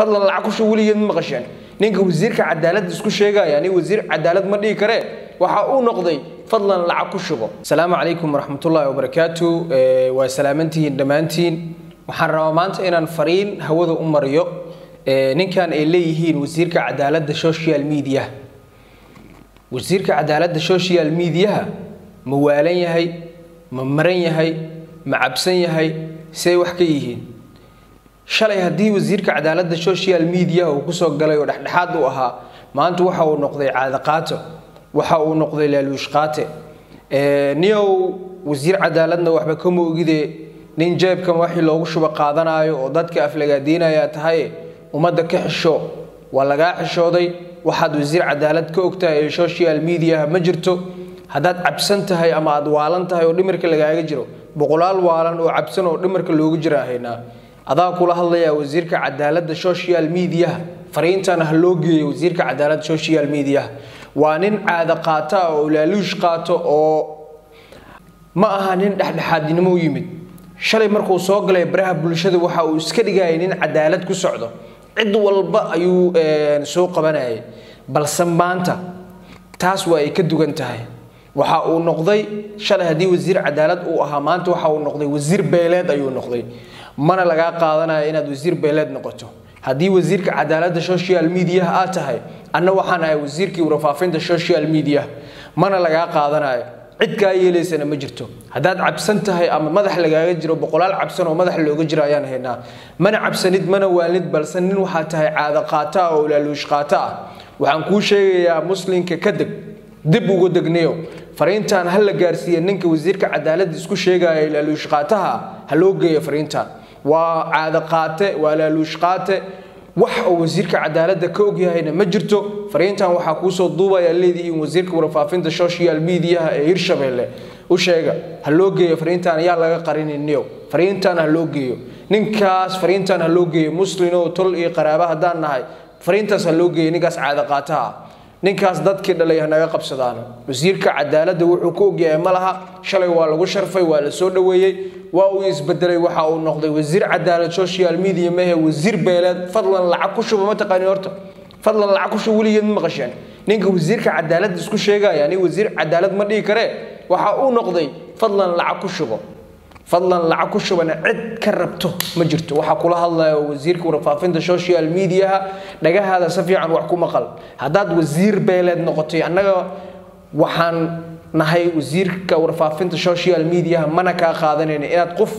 Fadlan lacag ku shubo weligeed ma maqasheen. Ninka wasiirka cadaaladda isku sheegaya, ani wasiir cadaalad ma dhihi karee, waxa uu noqday fadlan lacag ku shubo. Asalaamu calaykum waraxmatullaahi wabarakaatu. Waa salaamantihiin dhammaantiin. Waxaan rabaa maanta inaan fariin hawada u mariyo ninkan ay leeyihiin wasiirka cadaaladda social media. Wasiirka cadaaladda social mediaha ma waalan yahay, ma maran yahay, ma cabsan yahay, see wax ka yihiin? Shalay haddii wasiirka cadaaladda social media uu kusoo galay oo dhexdhexaad u ahaa, maanta waxa uu noqday caado qaato, waxa uu noqday laaluush qaate. Niyow wasiir cadaaladna waxba kama ogide, nin jeebkan waxii loogu shuba qaadanaayo oo dadka aflagaadiinaya tahay. Ummadda ka xisho, waa lagaa xishooday. Waxaad wasiir cadaalad ka ogtahay ee social mediaha ma jirto. Haddaad cabsan tahay ama aad waalan tahay oo dhimirka lagaaga jiro, boqolaal waalan oo cabsan oo dhimirka loogu jira haynaa. Adaa kula hadlayaa wasiirka cadaaladda social mediaha, fariintan ha loo geeyo wasiirka cadaaladda social mediaha. Waa nin caado qaata oo laaluush qaato oo ma aha nin dhexdhexaadnimo u yimid. Shalay markuu soo galay baraha bulshada waxa uu iska dhigayay nin cadaalad ku socdo, cid walba ayuu soo qabanayay, balse maanta taas waa ay ka dugan tahay. Waxa uu noqday, shalay haddii wasiir cadaalad uu ahaa, maanta waxa uu noqday wasiir beeleed ayuu noqday. Mana lagaa qaadanayo inaad wasiir beeleed noqoto. Haddii wasiirka cadaaladda social mediaha aad tahay, anna waxaan ahay wasiirkii warfaafinta social media, mana lagaa qaadanayo, cid kaa yeelaysana ma jirto. Haddaad cabsan tahay ama madax lagaaga jiro, boqolaal cabsan oo madax looga jiro ayaan haynaa. Mana cabsanid, mana waalid, balse nin waxaa tahay caado qaata ah oo laaluush qaata ah. Waxaan kuu sheegayaa, muslinka ka deg, dib uga degniyo. Fariintan ha la gaarsiiya ninka wasiirka cadaaladda isku sheegaya laaluush qaataha, ha loo geeyo fariintan. Waa caado qaate, waa laaluush qaate, wax oo wasiirka cadaaladda ka ogyahayna ma jirto. Fariintan waxaa kuusoo duubaya leedihiin wasiirka warfaafinta social mediaha ee Hirshabelle. U sheega, ha loo geeyo fariintan, yaa laga qarininiyo. Fariintan ha loo geeyo ninkaas, fariintan ha loo geeyo. Muslin oo tol iyo qaraaba haddaan nahay, fariintaas ha loo geeyo ninkaas caado qaataha ah. Ninkaas dadkii dhalay hanaga qabsadaan. Wasiirka cadaaladda wuxuu ku ogyahay ma laha. Shalay waa lagu sharfay, waa la soo dhoweeyey, waa uu isbedelay, waxa uu noqday wasiir cadaalad social media mehe wasiir beeleed. Fadlan lacag ku shuba ma taqaanin horta? Fadlan lacag ku shuba weligeed ma maqasheen? Ninka wasiirka cadaaladda isku sheegaya, ani wasiir cadaalad ma dhihi karee, waxa uu noqday fadlan lacag ku shubo. Fadlan lacag ku shubana cid ka rabto ma jirto. Waxaa kula hadlaya wasiirka warfaafinta social mediaha, dhagahaada si fiican wax ku maqal. Haddaad wasiir beeleed noqotay, annaga waxaan nahay wasiirka warfaafinta social mediaha, mana kaa qaadanayna inaad qof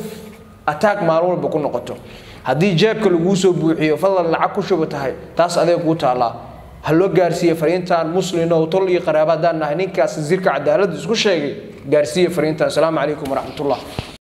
attack maalin walba ku noqoto. Haddii jeebka laguu soo buuxiyo fadlan lacag ku shuba tahay, taas adeeg kuu taallaa. Ha loo gaarsiiye fariintan, muslin oo tol iyo qaraaba haddaan nahay, ninkaas wasiirka cadaaladda isku sheegay gaarsiiye fariintan. Asalaamu calaykum waraxmatullah.